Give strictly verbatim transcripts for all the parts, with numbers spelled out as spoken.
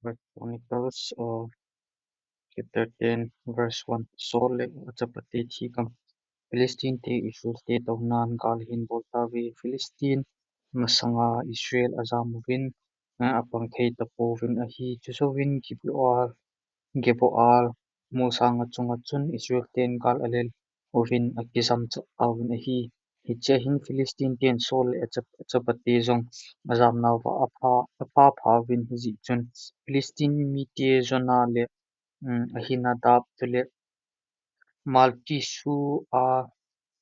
First Chronicles, uh, chapter ten, verse one. Saul le achapate thigam. Philistine te Israel te tounan gal ahin bol tauve. Philistine masanga Israel ajam uvin, eh, apang thei tapouvin ahi. Chujouvin Gilboa, Gilboa molsang achunga chun Israel ten gal alel uvin akijam chah tauvin ahi. Hichea hin Philistine ten Saul le achap-, achapate jong ajam nauva apha, apha pha uvin hijeh chun Philistine mite Jonah le, um, Abinadab chule Malkishua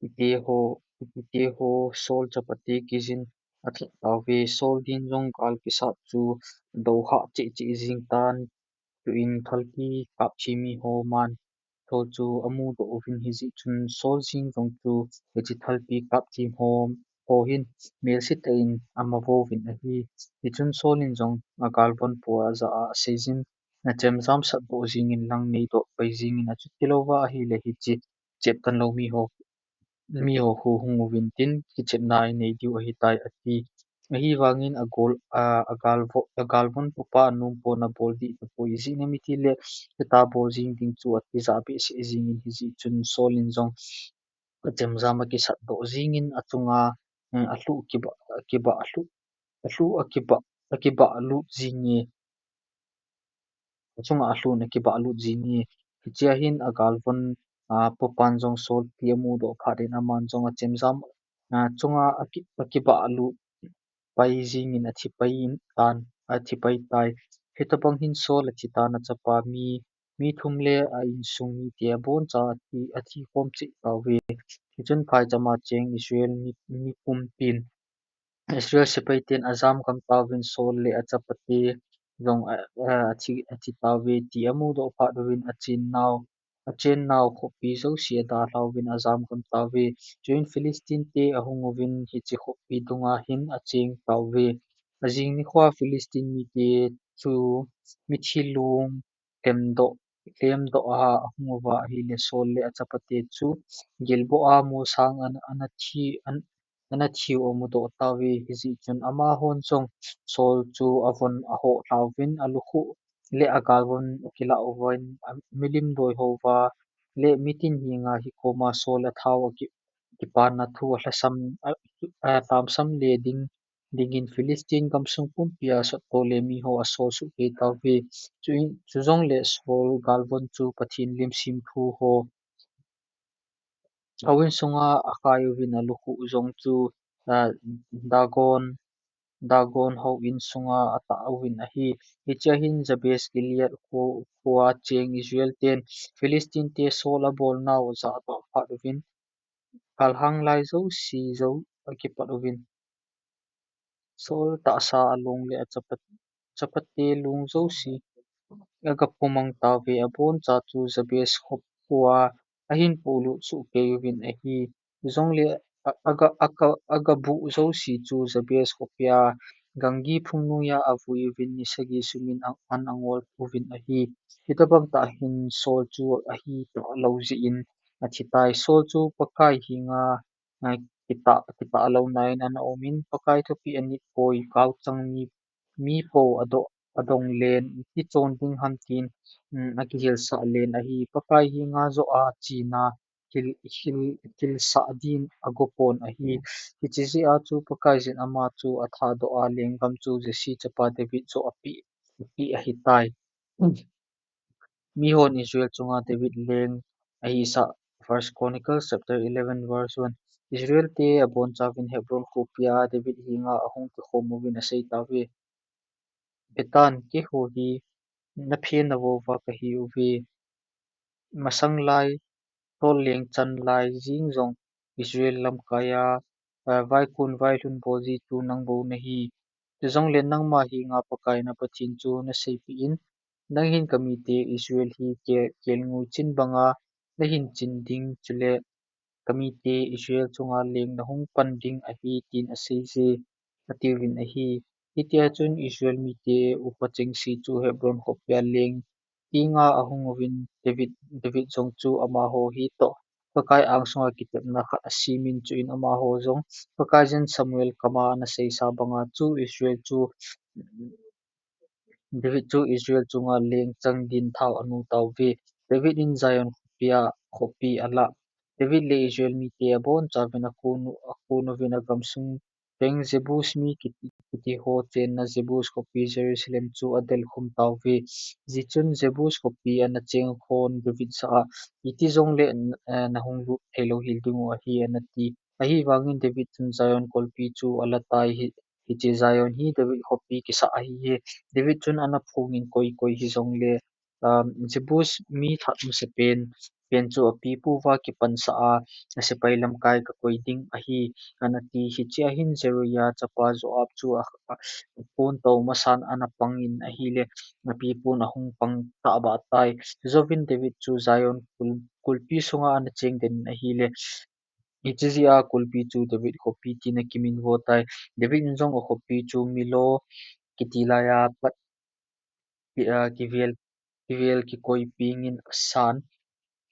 kiti ho, kiti ho Saul chapate kijin athat tauve. Saul din jong gal kisat chu dohah cheh cheh jing tan, chuin thalpi kap thim mi ho man Saul chu amudoh uvin hijeh chun Saul jing jong chu hiche thalpi kap thim ho, ho hin melse tah in amavo uvin ahi. Hichun Saul in jong agalvon pu ajah a aseijin, nachemjam satdoh jingin lang neidoh pai jingin achuti louva ahile hiche cheptan lou mi ho, mi ho khu hung uvin tin kichepna inei diu ahitai ati. Ahivangin agol, a, agalvo-, agalvon pupa anom pon abol dih tapoi, ijeh inem itile hitia bol jing ding chu atija behseh jingin hijeh chun Saul in jong achemjam akisatdoh jingin achunga, eh, alhuh kibah, kibah alhuh, alhuh akibah, akibah lut jinge. Achunga alhuh in akibah lut jinge. Hichea hin agalvon, a, pupan jong Saul ti amudoh phat in aman jong achemjam, a, chunga aki, akibah lut pai jingin athi pai in tan, athi pai tai. Hitobang hin Saul athi tan achapa mi, mi thum le a insung mite aboncha athi, athi khom cheh tauve. Hichun phaichama cheng Israel mi, mi pumpin Israel sepai ten ajam gam tauvin Saul le achapate jong a, a, athi, athi tauve ti amudoh phat uvin achen nau, achen nau khopi jouse adalha uvin ajam gam tauve. Chuin Philistine te ahung uvin hiche khopi dunga hin acheng tauve. Ajing nikhoa Philistine mite chu mithi lung klemdoh, klemdoh a ahung uva ahile Saul le achapate chu Gilboa molsang ana, ana thi, an, ana thiu amudoh tauve. Hijeh chun amahon jong Saul chu avon ahoh lhauvin alukhuh le agalvon akilah uvin, a, milim doi houva le mitin henga hikoma Saul athao aki, kipana thu alhasam, a, a, lhamsam le ding, dingin Philistine gamsung pumpia sotto le mi ho asol suhkei tauve. Chuin, chujongle Saul galvon chu Pathen lim semthu ho houin sunga akhai uvin alukhuh jong chu, a, Dagon, Dagon houin sunga atah uvin ahi. Hichea hin Jabes Gilead kho, khoa cheng Israel ten Philistine te Saul abolnau ajah doh phat uvin, kalhang lai jouse jou akipat uvin, Saul tahsa along le achapat, chapate long jouse agapumang tauve. Aboncha chu Jabes khoa ahin polut suhkei uvin ahi. Chujongle a, aga, aga, agabuh jouse chu Jabes khopia ganggi phung noiya avui uvin ni sagi sungin a, an angol uvin ahi. Hitobang tah hin Saul chu ahi talou jeh in athitai. Saul chu Pakai henga, a, kitah, kitah louna in ana umin, Pakai thupeh anit poi, kaochang mi, mi po adoh, adong len, iti chon ding ham tin, um, akihilsah len ahi. Pakai henga joh a chena hil, hil, hilsah din agopon ahi. Hiche jeh a chu Pakaiyin ama chu athadoh a lenggam chu Jesse chapa David joh apeh, apeh ahitai. Mihon Israel chunga David leng ahisah. First Chronicles chapter eleven verse one. Israel te abonchauvin Hebron khopia David henga ahung kikhom uvin aseitauve, Betan, keiho hi naphe navouva kahiuve. Masanglai Saul leng chan lai jeng jong Israel lamkaia, a, vaikon vailhun bolji chu nangbou nahi. Chujongle nangma henga Pakai na Pathen chu naseipeh in, nang hin kamite Israel hi ke, kelngoi chin banga nahin chin ding, chule kamite Israel chunga leng nahung pan ding ahi, tin aseije, atiuvin ahi. Hitia chun Israel mite upa chengse chu Hebron khopia leng tenga ahung uvin David, David jong chu amaho hitoh Pakai angsunga kitepna khat asemin, chuin amaho jong Pakaiyin Samuel kama anaseisa banga chu Israel chu David chu Israel chunga lengchang din thao anu tauve. David in Zion khopia, khopi alah. David le Israel mite abonchauvin akon, akon uvin agamsung peng Jebus mi kiti, kiti ho chenna Jebus khopi Jerusalem chu adelkhum tauve. Hijeh chun Jebus khopi ana cheng hon David sah a, iti jongle, eh, nahung lut theilou hel diu ahi, ana ti. Ahivangin David chun Zion kolpi chu alatai hi, hiche Zion hi David khopi kisah ahi hi. David chun ana phongin koi koi hijongle, um, Jebus mi that masa pen, pen chu apipu va kipansah a, asepai lamkai kakoi ding ahi, ana ti. Hichea hin Zeruiah chapa Joab chu a, a, aphontou masan ana pangin ahile, apipun ahung pang tahbeh tai. Chujouvin David chu Zion kul, kulpi sunga ana chengden in ahile, hiche jeh a kulpi chu David khopi tina kiminvo tai. David in jong akhopi chu Millo kiti laiya pat, ki, ah, kivel, kivel kikoi pengin asan.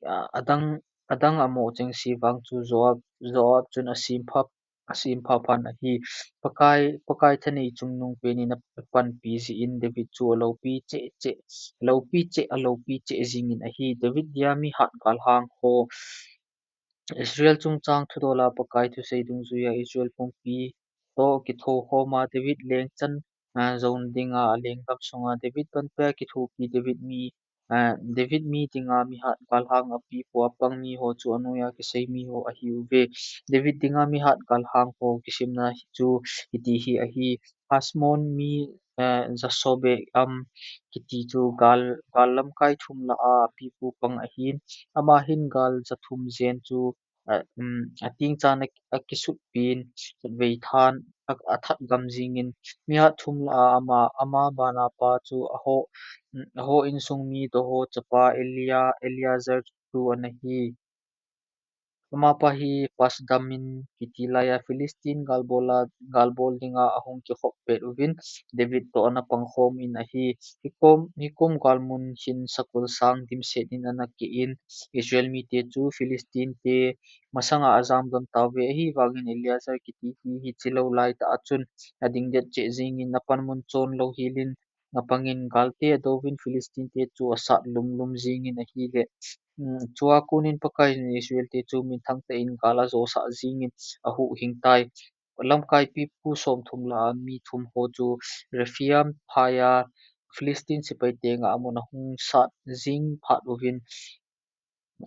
Ah, adang, adang amo chengse vang chu Joab, Joab chun asempha, asempha phan ahi. Pakai, Pakai thanei chungnung penin apanpi jeh in David chu aloupi cheh cheh, aloupi cheh, aloupi cheh jingin ahi. David dia mihat galhang ho Israel chungchang thudola Pakai thusei dungjuia Israel pumpi toh kithokhoma David lengchan, ah, jon dinga alenggam sunga David panpia kithopi David mi, ah, David mi dinga mihat galhang apipu apang mi ho chu anoiya kisei mi ho ahiuve. David dinga mihat galhang ho kisimna hi chu hiti hi ahi. Hasmon mi, eh, Jasobeam kiti chu gal, gal lamkai thum lah a apipu pang ahin. Ama hin gal jathum jen chu, eh, um, atingchan a, akisutpin, veithan, a, athat gam jingin. Mihat thum lah a ama, ama bana pa chu Aho, um, Aho insung mi Doho chapa Elia, Eleazar chu ana hi. Amapa hi Pasdamim kiti laiya Philistine galbola, galbol dinga ahung kikhop pet uvin David toh ana pangkhom in ahi. Hikom, hikom galmun hin sakol sang dimset in ana keh in Israel mite chu Philistine te masanga ajamgam tauve. Ahivangin Eleazar kiti hi hiche lou laitah a chun adingdet cheh jingin apanmun chon louhelin apangin galte adouvin Philistine te chu asat lumlum jingin ahile, um, chua konin Pakaiyin Israel te chu minthang tah in gal ajosah jingin ahuhhing tai. Lamkai pipu somthum lah a mi thum ho chu Rephaim phaiya Philistine sepai te ngahmun ahung sat jing phat uvin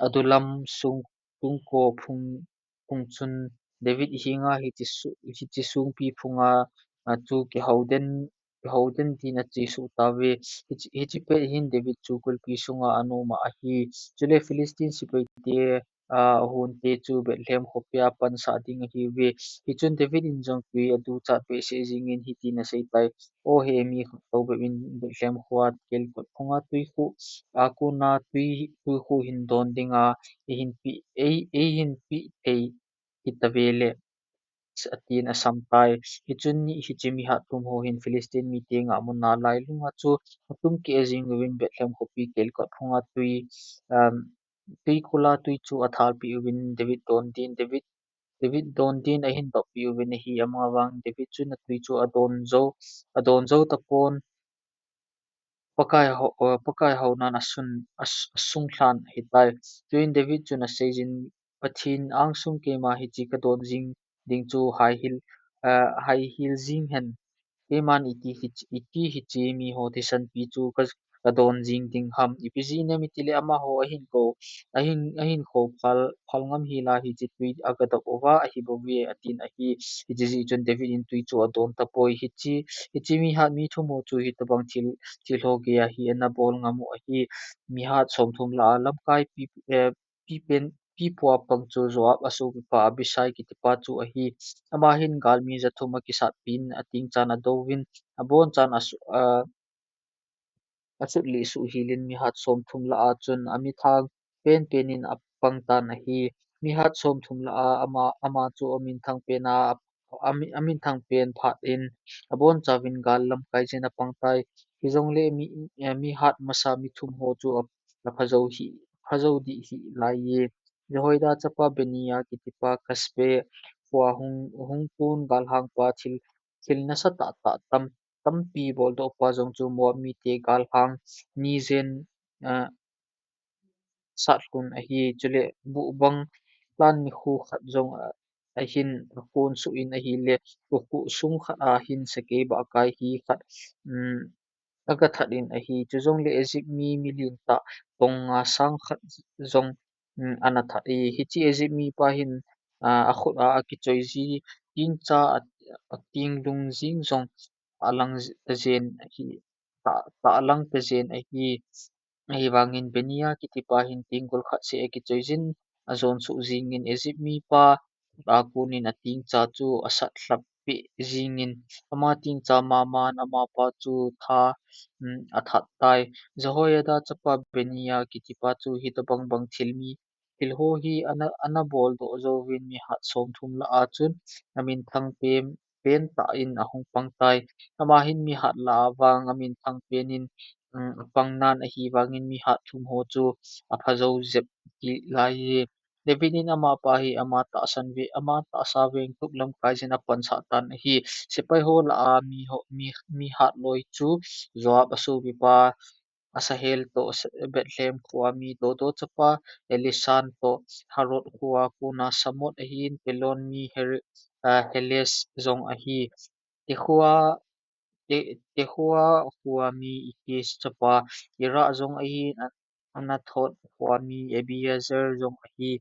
Adullam sung, sungko phung, phung chun David henga hiche su, hiche sungpi phunga, a, chu kihouden, kihouden din achesuh tauve. Hiche, hiche pet hin David chu kulpi sunga anom a ahi. Chule Philistine sepai te, a, hunte chu Bethlehem khopia pansah ding ahiuve. Hichun David in jong tui aduchat behseh jingin hitin aseitai, O he mi khat toh Bethlehem khoa kelkot phunga tui khu, a kona tui, tui khu hin don dinga, eihin pe, ei, eihin pe thei hita vele, atin asamtai. Hichun hiche mihat thum ho hin Philistine mite ngahmun a lailunga chu atum keh jing uvin Bethlehem khopi kelkot phunga tui, um, tui kula tui chu athalpeh uvin David don din, David, David don din ahin doppeh uvin ahi. Amavang David chun atui chu adon jou, adon jou tapon, Pakai hou, uh, Pakai hounan asun, as, asunglhan ahitai. Chuin David chun aseijin, Pathen angsung keima hiche kadon jing ding chu haihil, uh, haihil jing hen. Keiman iti hiche, iti hiche miho thisanpi chu ka, kadon jing ding ham. Ipi jeh inem itile amaho ahin kou, ahin, ahin kou phal, phal ngam hila hiche tui agadop uva ahibouve atin ahi. Hiche jeh chun David in tui chu adon tapoi. Hiche, hiche mihat mi thum ho chu hitobang thil, thil ho geiya hi ana bol ngam u ahi. Mihat somthum lah a lamkai pi, eh, pipen, pipu apang chu Joab asopipa Abishai kitipa chu ahi. Ama hin galmi jathum akisatpin atingchan adouvin, abonchan asu, a, asut lih suh helin mihat somthum lah a chun amithang penpen in apang tan ahi. Mihat somthum lah a ama, ama chu aminthang pen a, ami, aminthang pen phat in abonchauvin gal lamkai jin apang tai. Hijongle mi, eh, mihat masa mi thum ho chu a, aphajou hi, phajou dih hih laiye. Jehoiada chapa Benaiah kitipa Kasbe khua hung, hung kon galhangpa thil, thil nasatah tah tam, tampi boldoh pa jong chu Moab mite galhang nijen, ah, satlhun ahi. Chule buhbang tlan nikho khat jong, ah, ahin akon suh in ahile, ukhuh sung khat a hin sakei bahkai hi khat, um, aga that in ahi. Chujongle Egypt mi milen tah tong nga sang khat jong, um, ana that e. Hiche Egypt mipa hin, ah, akhut a akichoi ji, tingcha a, ating lung jing jong alang tajen ahi, ta, talang tajen ahi. Ahivangin Benia kitipa hin tenggol khat seh akichoi jin, ajon suh jingin Egypt mipa a konin atingcha chu asat lhap peh jingin, ama tingcha maman amapa chu tha, um, athat tai. Jehoiada chapa Benia kitipa chu hitobang bang thil mi, thil ho hi ana, ana boldoh jouvin mihat somthum lah a chun aminthang pen, pen tah in ahung pang tai. Ama hin mihat lah a vang aminthang pen in, um, apang nan ahivangin mihat thum ho chu apha jou jep kit lai e. David in amapa hi ama tahsan ve, ama tahsa veng tup lamkai jin apansah tan ahi. Sepai ho lah a mi ho, mi, mihat loi chu Joab asopipa Asahel toh, Bethlehem khoa mi Dodo chapa Elisan toh, Harod khoa kona Samot ahin, Pelon mi Her-, ah, Heles jong ahi. Tekoa, Te-, Tekoa khoa mi Ikis chapa Ira jong ahin, Anathot khoa mi Abiezer jong ahi.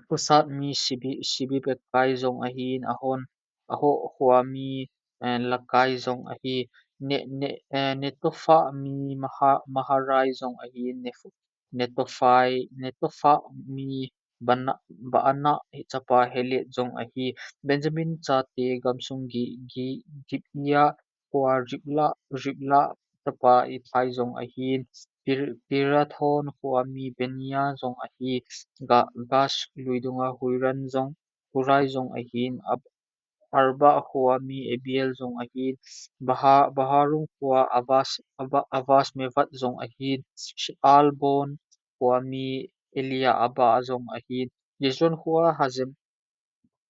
Husat mi Sibi, Sibi Bekai jong ahin, Ahon, Ahoh khoa mi, eh, Lakai jong ahi. Ne, ne, eh, Netofa mi Maha-, Maharai jong ahin, Nef-, Netofai, Netofa mi Bana, Baana chapa Helet jong ahi. Benjamin chate gamsung Gi, Gi, Gibia khoa Ribla, Ribla chapa Ithai jong ahin, Pir-, Pirathon khoa mi Benia jong ahi, Ga-, Gash lui dunga Huiran jong, Hurai jong ahin, Ab-, Arba khoa mi Abiel jong ahin, Baha-, Baharum khoa Avas, Ava-, Avas Mevat jong ahin, Albon khoa mi Elia Aba jong ahin, Jezron khoa Hazem,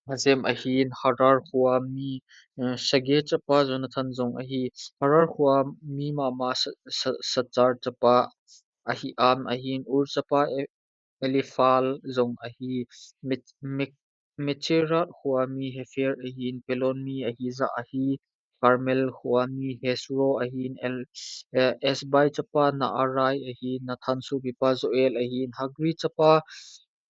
Hazem ahin, Harar khoa mi, eh, Sage chapa Jonathan jong ahi. Harar khoa mi mama Sa-, Sa-, Sachar chapa Ahiam ahin, Ur chapa E-, Eliphal jong ahi. Mit-, Mik-, Micherat khoa mi Hepher ahin, Pelon mi Ahija ahi. Carmel khoa mi Hezro ahin, El-, eh, Esbai chapa Naarai ahin, Nathan sopipa Joel ahin, Hagri chapa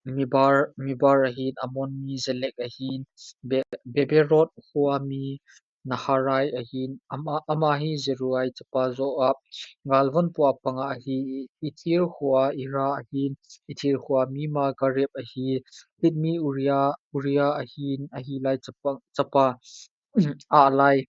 Mibar, Mibar ahin, Ammon mi Zelek ahin, Be-, Beberoth khoa mi Naharai ahin, ama, ama hi Zeruia chapa Joab, galvon pua panga ahi, Ithir khoa Ira ahin, Ithir khoa mi Magareb ahi, Hit mi Uria, Uria ahin, Ahilai chapa, chapa, Alai,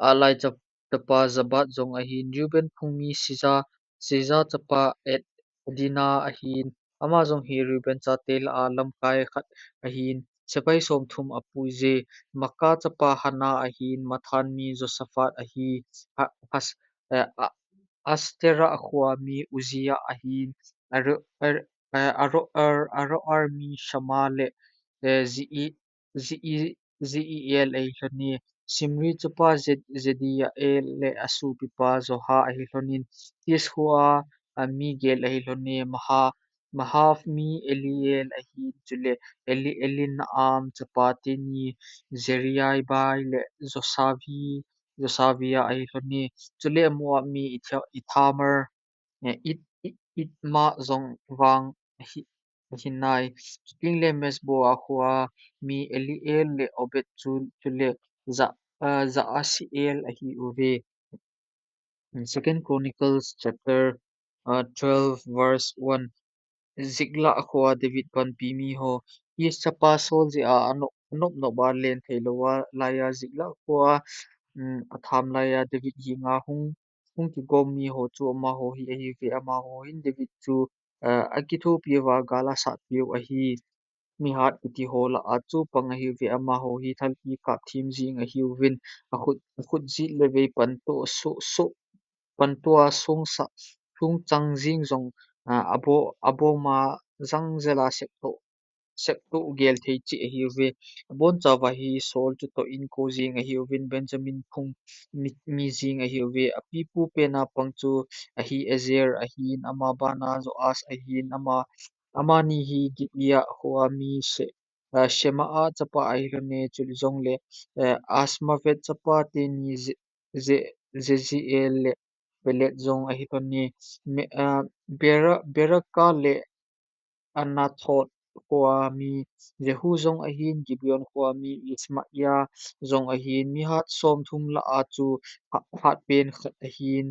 Alai chap-, chapa Zabad jong ahin, Reuben phung mi Siza, Siza chapa Ed-, Edina ahin, ama jong hi Reuben chate lah a lamkai khat ahin, sepai somthum apuije, Maka chapa Hana ahin, Mathan mi Josaphat ahi, Ha-, Has-, eh, A-, Astera khoa mi Uzia ahin, Aro-, Ar-, eh, Aroer, Aroer mi Shama le, eh, Zi-, Zi-, Ziiel ahi lhoni, Simri chapa Zed-, Zediael le asopipa Joha ahi lhonin, Tis khoa, ah, Migel ahi lhoni, Maha-, Mahav mi Eliel ahin, chule Eli-, Elinaam chapa teni, Zeriabai le Josavi, Josavia ahi lhoni, chule Moab mi Itha-, Ithamar, eh, It-, It-, Itma jong vang ahi, ahi nai. Chuting le Mesboa khoa mi Eliel le Obed chu, chule Za-, ah, Zaasiel ahi uve. In Second Chronicles chapter, uh, twelve verse one. Ziklag khoa David panpi mi ho. Kis chapa Saul jeh a anop, anop nop a len thei lou a, laiya Ziklag khoa, um, atham laiya David henga hung, hung kigom mi ho chu amaho hi ahiuve, amaho hin David chu, uh, akithopi uva gal asat piu ahi. Mihat kiti ho lah a chu pang ahiuve, amaho hi thalpi kap them jing ahiuvin, akhut, akhut jet le vei panto so, so, panto a song sa, song chang jing jong, ah, abo, aboma jang jela sep to. septoh gel thei cheh ahiuve. Abonchauva hi Saul chutoh inko jeng ahiuvin, Benjamin phung mi, mi jeng ahiuve. Apipu pena pang chu Ahiezer ahin, ama bana Joas ahin, ama, amani hi Gibeah khoa mi Se, ah, Shemaah chapa ahilhone, chule jongle, eh, Azmavet chapa teni Je, Je, Jeziel le Pelet jong ahilhone, me, ah, Bera, Beraka le Anathoth khoa mi Jehu jong ahin, Gibeon khoa mi Ismaiah jong ahin, mi hat somthum lah a chu ha, hatpen khat ahin.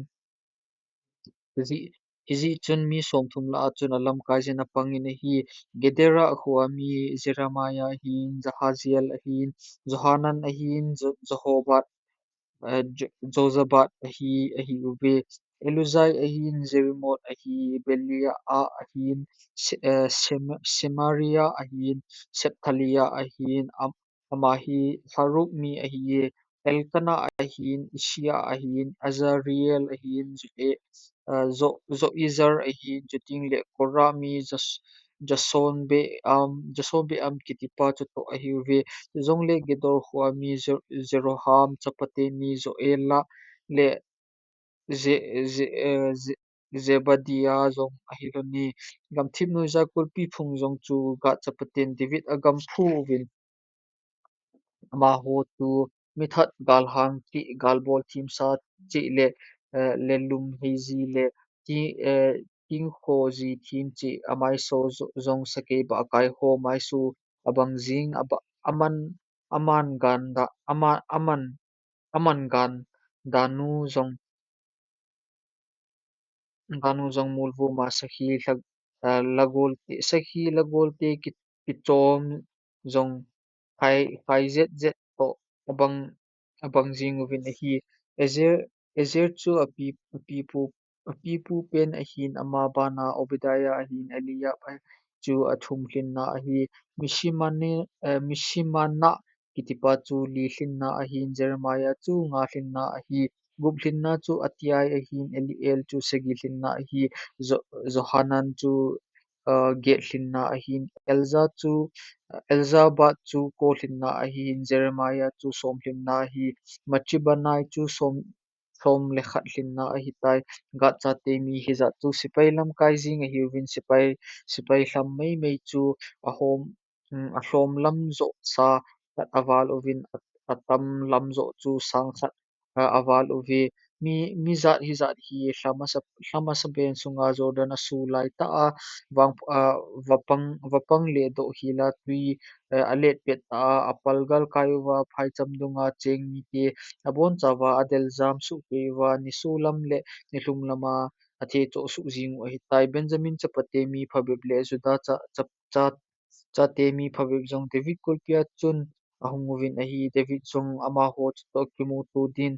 Hijeh, hijeh chun mi somthum lah a chun alamkai jin apangin ahi. Gedera khoa mi Jeremiah ahin, Jahaziel ahin, Johanan ahin, Jo, Jehobad, eh, Jo, Jozabad ahi, ahiuve. Eluzai ahin, Jerimoth ahi, Beliah ahin, Se, eh, Sem, Semariah ahin, Septhaliah ahin, am, ama hi Haruk mi ahi, Elkanah ahin, Isshiah ahin, Azarel ahin, Joe, ah, Jo, Joezer ahin, chuting le Korah mi Jas, Jasonbeam, Jasonbeam kitipa chutoh ahiuve. Chujongle Gedor khoa mi Jer, Jeroham chapate mi Joelah le Je, Je, eh, Je, Zebadiah jong ahilhone. Gamthip noija kulpi phung jong chu Gath chapaten David agam phu uvin. Amaho chu mithat galhang cheh, galbol themsa cheh le, eh, lelum heiji le ti, eh, tingkhoji them cheh, amaiso jo, jong sakei ba akai ho maiso abang jing, aba, aman, aman ganda, ama, aman, aman ganda nu jong, ganda nu jong mulvuma sakhi lha, eh, lagol te, sakhi lagol te ki, kichom jong khai, khai jet jet toh abang, abang jing uvin ahi. Ezer, Ezer chu api, apipu, apipu pen ahin, ama bana Obadiah ahin, Eliab chu athum lhinna ahi. Mishimane, eh, Mishimana kitipa chu li lhinna ahin, Jeremiah chu nga lhinna ahi. Gup lhinna chu Attai ahin, Eliel chu sagi lhinna ahi. Jo, Johanan chu, eh, get lhinna ahin. Elza chu, Elzabad chu ko lhinna ahin, Jeremiah chu som lhinna ahi. Machibanai chu som, som le khat lhinna ahitai. Gath chate mi hijat chu sepai lamkai jing ahiuvin, sepai, sepai lham meimei chu ahom, um, alhom lam joh sa khat aval uvin, a, atam lam joh chu sang khat, a, aval uve. Mi, mi jat hijat hi lha masa, lha masa pen sunga Jordan asu laitah a, vang, a, vapang, vapang le doh hila tui, eh, alet pet tah a, apalgal kai uva, phaicham dunga cheng mite abonchauva adel jam suh kei uva, nisolam le nilhum lama athe choh suh jing u ahitai. Benjamin chapate mi phabep le Judah cha, cha, cha, chate mi phabep jong David kulpia chun ahung uvin ahi. David jong amaho chutoh kimuto din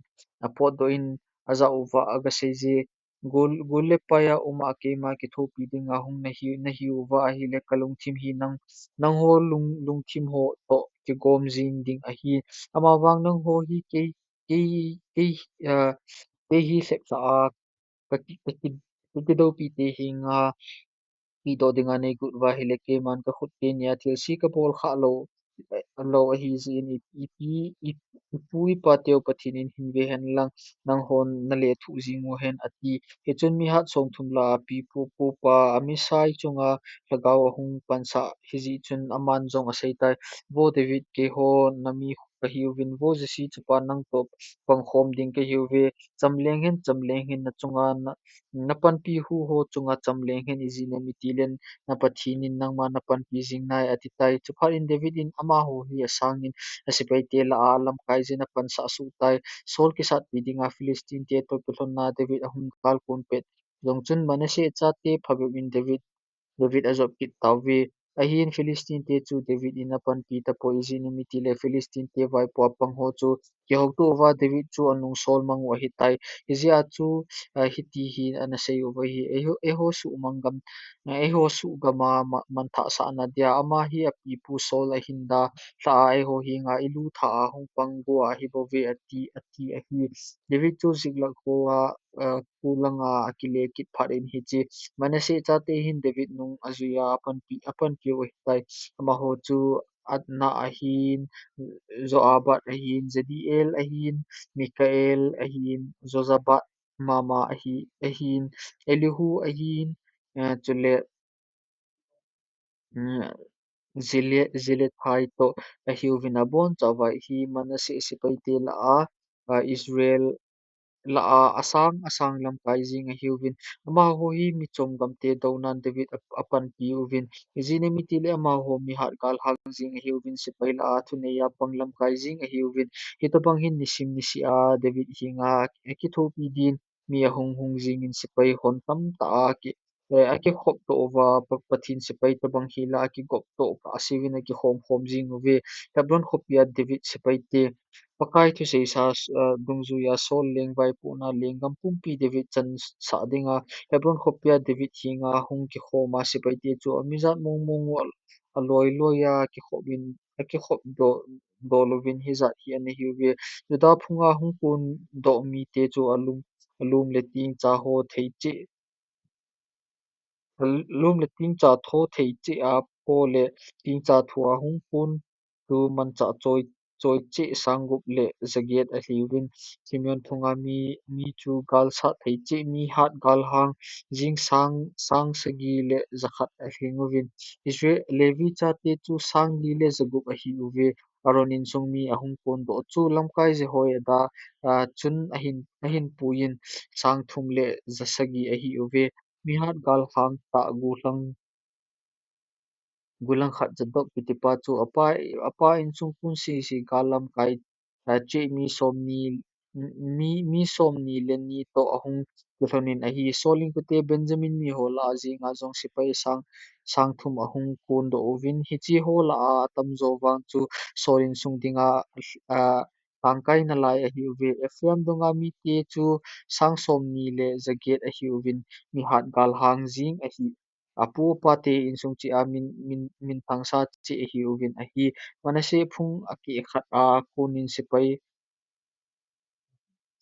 apotdoh in ajah uva agaseije, Gol, gol le paia uma keima kithopi dinga hung nahi, nahiuva ahile kalungthim hi nang, nangho lung, lungthim ho toh kigom jing ding ahi. Amavang nangho hi kei, kei, kei, ah, kei hi lhepsa a kaki, kaki, kakidoupi te henga pehdoh dinga neigot uva ahile, keiman kakhut teni a thilse kabol khah lou, eh, lou ahi jeh in i, ipi, i, ipu ipa teu Pathen in hin ve hen lang, nanghon nalethuh jing uhen, ati. Hichun mi hat somthum lah a pipu, pupa, Amasai chunga lhagao ahung pansah hijeh chun aman jong aseitai, Vo David, keiho nami kahiuvin, Vo Jesse chapa nangtoh pangkhom ding kahiuve, chamleng hen, chamleng hen, nachunga na, napanpi huho chunga chamleng hen ijeh inem itile na Pathen in nangma napanpi jing nai, atitai. Chuphat in David in amaho hi asangin asepaite lah a alamkai jin apansah suhtai. Saul kisatpi dinga Philistine te toh kilhonna David ahung kalkon pet jong chun Manasseh chate phabep in David, David ajop kit tauve. Ahin Philistine te chu David in apanpi tapoi, ijeh inem itile Philistine te vaipo a pangho chu kihouto uva David chu anungsol mang u ahitai. Hijeh a chu, ah, hiti hi anasei uva ahi, eiho, eiho suhmang gam, eiho suhgam a ma, manthah sahna dia ama hi apipu Saul ahin dalhah a eiho henga ilu thah a hung pang go ahibouve ati, ati ahi. David chu Ziklag khoa ah, kholanga akile kit phat in hiche Manasseh chate hin David nung ajuiya apanpi, apanpiu ahitai. Amaho chu Adnah ahin, Jozabad ahin, Jediael ahin, Mikael ahin, Jozabad mama ahi, ahin, Elihu ahin, eh, chule, mm, Zile-, Zilethai toh ahiuvin, abonchauva hi Manasseh sepaite lah a, ah, Israel lah a asang asang lamkai jing ahiuvin. Amaho hi michom gamte dounan David a, apanpiuvin. Ijeh inem itile amaho mihat galhang jing ahiuvin, sepai lah a thuneiya pang lamkai jing ahiuvin. Hitobang hin nisim niseh a David henga akithopi din mi ahung hung jingin sepai hon tamtah a ki, eh, akikhopdoh uva, Pa-, Pathen sepai tobang hi lah a akigopdoh kah a seuvin akikhom khom jing uve. Hebron khopia David sepaite, Pakai thusei sa, eh, dungjuiya Saul lengvaipohna lenggam pumpi David chansah dinga Hebron khopia David henga hung kikhoma sepaite chu amijat mong mong u al-, aloi loiya akikhopin, akikhopdoh, dol uvin hijat hi ana hiuve. Judah phunga hung kondoh mite chu alum, alum le tingcha ho thei cheh, alum le tingcha tho thei cheh a pho le tingcha thua hung kon chu manchah choi, choi cheh sang gup le jaget ahiuvin. Simeon phunga mi, mi chu galsat thei cheh, mihat galhang jing sang, sang sagi le jakhat alhing uvin. Israel, Levi chate chu sang li le jagup ahiuve. Aaron insung mi ahung kondoh chu lamkai Jehoiada, ah, chun ahin, ahin puiyin sang thum le jasagi ahiuve. Mihat galhang tah gollhang, gollhang khat Zadok kitipa chu apa, apa insung kon sese gal lamkai, ah, cheh mi somni, mi, mi somni le ni toh ahung kilhonin ahi. Saul inkote Benjamin miho lah a jenga jong sepai sang, sang thum ahung kondoh uvin. Hicheho lah a atamjo vang chu Saul insung dinga, ah, lhangkai nalai ahiuve. Ephraim dunga mite chu sang somni le jaget ahiuvin, mihat galhang jing ahi. Apu apate insung cheh a min, min, minthangsa cheh ahiuvin ahi. Manasseh phung akeh khat a konin sepai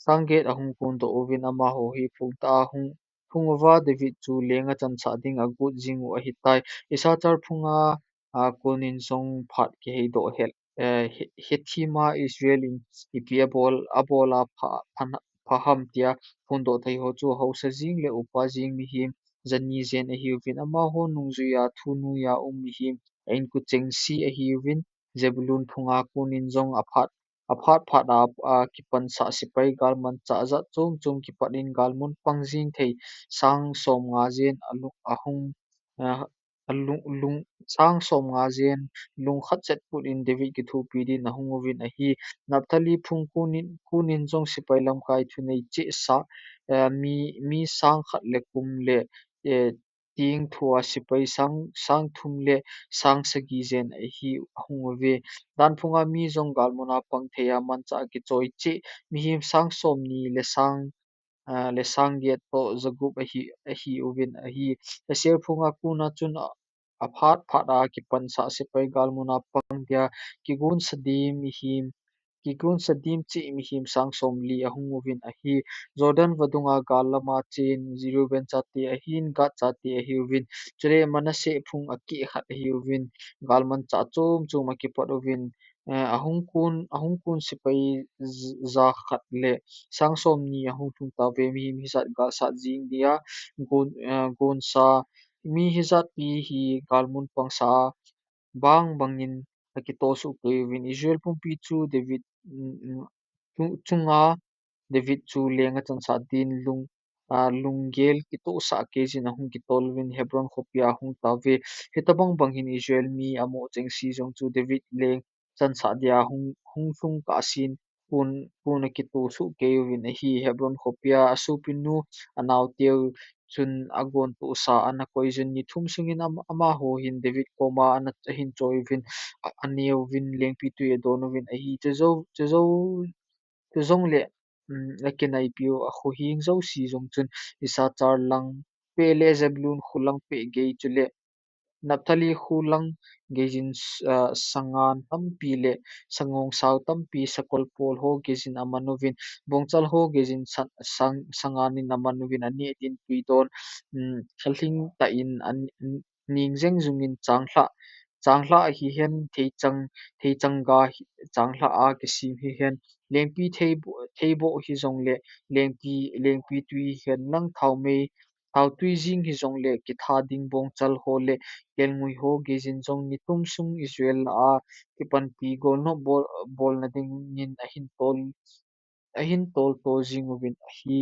sang get ahung kondoh uvin, amaho hi phung tah a hung, phung uva David chu leng achansah ding agot jing u ahitai. Issachar phunga, a, konin jong phat kiheidoh hel, eh, he, hethema Israel in ipi abol, abol a pha, pha, pha ham tia phondoh thei ho chu haosa jing le upa jing mihem jani jen ahiuvin, amaho nungjuiya thunuiya um mihem a inkochengse ahiuvin. Zebulun phunga konin jong aphat, aphat phat a, a kipansah sepai galmanchah jat chom chom kipat in galmun pang jing thei sang somnga jen alu-, ahung, a, alung, lung, sang somnga jen lungkhat chet put in David kithopi din ahung uvin ahi. Naphtali phung konin, konin jong sepai lamkai thunei cheh sa, eh, mi, mi sang khat le kum le, eh, ting thua sepai sang, sang thum le sang sagi jen ahi ahung uve. Dan phunga mi jong galmun a pang thei a manchah kichoi cheh mihem sang somni le sang, ah, le sang get toh jagup ahi, ahiuvin ahi. Aser phunga kona chun a, aphat phat a kipansah sepai galmun a pang dia kigonsa dim mihem, kigonsa dim cheh mihem sang somli ahung uvin ahi. Jordan vadunga gal lama chen Reuben chate ahin, Gad chate ahiuvin. Chule Manasseh phung akeh khat ahiuvin, galmanchah chom chom akipat uvin, eh, ahung kon, ahung kon sepai j-, ja khat le sang somni ahung lhung tauve. Mihem hijat galsat jing dia gon, eh, gonsa mi hijat pi hi galmun pangsa a bang bangin akitoh soh kei uvin. Israel pumpi chu David, mm, mm, chu-, chunga David chu leng achansah din lung, a, lunggel kitohsah kei jin ahung kitol uvin Hebron khopia ahung tauve. Hitobang bang hin Israel mi amoh chengse jong chu David leng chansah dia hung, hung lhung kah a sin kon, kon akitoh soh kei uvin ahi. Hebron khopia asopinu anaoteu chun agontohsa ana koi jin ni thum sungin am-, amaho hin David koma ana, ahin choi uvin, a, aneuvin lengpitwi adon uvin ahi. Chujou, chujou, chujongle, um, akinaipiu akhoheng jouse jong chun Issachar lang peh le Zebulun kho lang peh gei chule Naphtali kho lang geijin, ah, sangan tampi le sangong sao tampi, sakol pol ho geijin aman uvin, bongchal ho geijin san-, sang-, sangan in aman uvin, ani dinpui don, um, thalhing tah in an, an, ning jeng jungin changlhah, changlhah hihen theichang, theichang ga hi, changlhah a kisem hihen, lengpi theibo, theibo hijongle, lengpi, lengpi tui hihen lang thaomei, thaotui jing hijongle, kitha ding bongchal ho le kelngoi ho geijin jong nitum sung Israel a kipanpi golnop bol, bolna dingin ahin tol, ahin tolto jing uvin ahi.